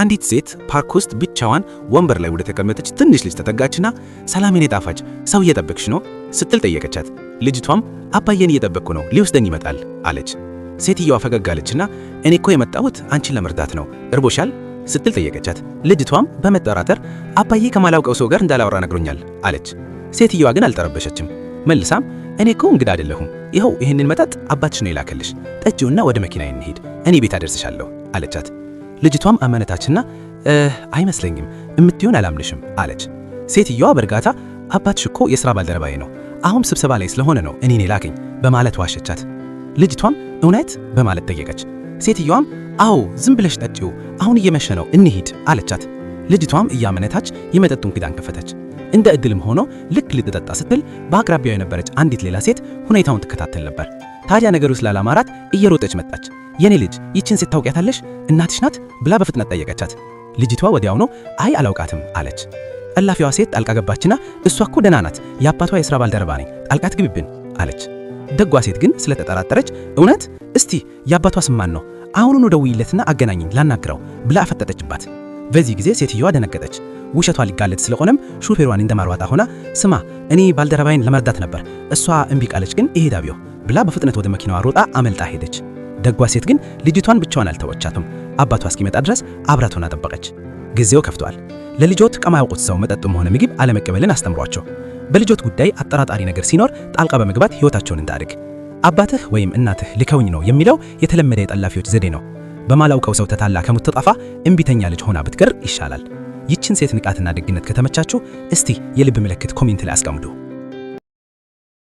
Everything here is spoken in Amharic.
አንዲት ሴት ፓርክ ውስጥ ብቻዋን ወንበር ላይ ወደ ተቀመጠች ትንሽ ልጅ ተጠጋችና "ሰላም የኔ ጣፋጭ፣ ሰው እየጠበቅሽ ነው?" ስትል ጠየቀቻት። ልጅቷም "አባዬን እየጠበቅኩ ነው፣ ሊወስደኝ ይመጣል" አለች። ሴትየዋ ፈገግ አለችና "እኔ እኮ የመጣሁት አንቺን ለመርዳት ነው፣ እርቦሻል?" ስትል ጠየቀቻት። ልጅቷም በመጠራጠር "አባዬ ከማላውቀው ሰው ጋር እንዳላወራ ነግሮኛል" አለች። ሴትየዋ ግን አልተረበሸችም። መልሳም "እኔ እኮ እንግዳ አይደለሁም፣ ይኸው ይህንን መጠጥ አባትሽ ነው የላከልሽ፣ ጠጪውና ወደ መኪናዬ እንሂድ፣ እኔ ቤት አደርስሻለሁ" አለቻት። ልጅቷም አመነታችና "አይመስለኝም፣ እምትይውን አላምንሽም" አለች። ሴትየዋ በእርጋታ "አባትሽ እኮ የሥራ ባልደረባዬ ነው፣ አሁን ስብሰባ ላይ ስለሆነ ነው እኔን የላከኝ" በማለት ዋሸቻት። ልጅቷም "እውነት?" በማለት ጠየቀች። ሴትየዋም "አዎ፣ ዝም ብለሽ ጠጪው፣ አሁን እየመሸ ነው፣ እንሂድ" አለቻት። ልጅቷም እያመነታች የመጠጡን ክዳን ከፈተች። እንደ ዕድልም ሆኖ ልክ ልትጠጣ ስትል በአቅራቢያው የነበረች አንዲት ሌላ ሴት ሁኔታውን ትከታተል ነበር። ታዲያ ነገሩ ስላላማራት እየሮጠች መጣች። "የኔ ልጅ፣ ይችን ሴት ታውቂያታለሽ? እናትሽ ናት?" ብላ በፍጥነት ጠየቀቻት። ልጅቷ ወዲያውኑ "አይ፣ አላውቃትም" አለች። ጠላፊዋ ሴት ጣልቃ ገባችና "እሷ እኮ ደህና ናት፣ የአባቷ የሥራ ባልደረባ ነኝ፣ ጣልቃ አትግቢብን" አለች። ደጓ ሴት ግን ስለተጠራጠረች "እውነት? እስቲ የአባቷ ስም ማን ነው? አሁኑኑ ደውይለትና አገናኚኝ፣ ላናግረው" ብላ አፈጠጠችባት። በዚህ ጊዜ ሴትየዋ ደነገጠች። ውሸቷ ሊጋለጥ ስለሆነም ሹፌሯን እንደማሯጣ ሆና "ስማ፣ እኔ ባልደረባዬን ለመርዳት ነበር፣ እሷ እምቢ ካለች ግን እሄዳለሁ" ብላ በፍጥነት ወደ መኪናዋ ሮጣ አመልጣ ሄደች። ደጓ ሴት ግን ልጅቷን ብቻዋን አልተወቻትም። አባቷ እስኪመጣ ድረስ አብራት ሆና ጠበቀች። ጊዜው ከፍቷል። ለልጆት ከማያውቁት ሰው መጠጥም ሆነ ምግብ አለመቀበልን አስተምሯቸው። በልጆት ጉዳይ አጠራጣሪ ነገር ሲኖር ጣልቃ በመግባት ሕይወታቸውን እንታደግ። አባትህ ወይም እናትህ ልከውኝ ነው የሚለው የተለመደ የጠላፊዎች ዘዴ ነው። በማላውቀው ሰው ተታላ ከምትጠፋ እምቢተኛ ልጅ ሆና ብትቀር ይሻላል። ይችን ሴት ንቃትና ደግነት ከተመቻችሁ እስቲ የልብ ምልክት comment ላይ አስቀምጡ።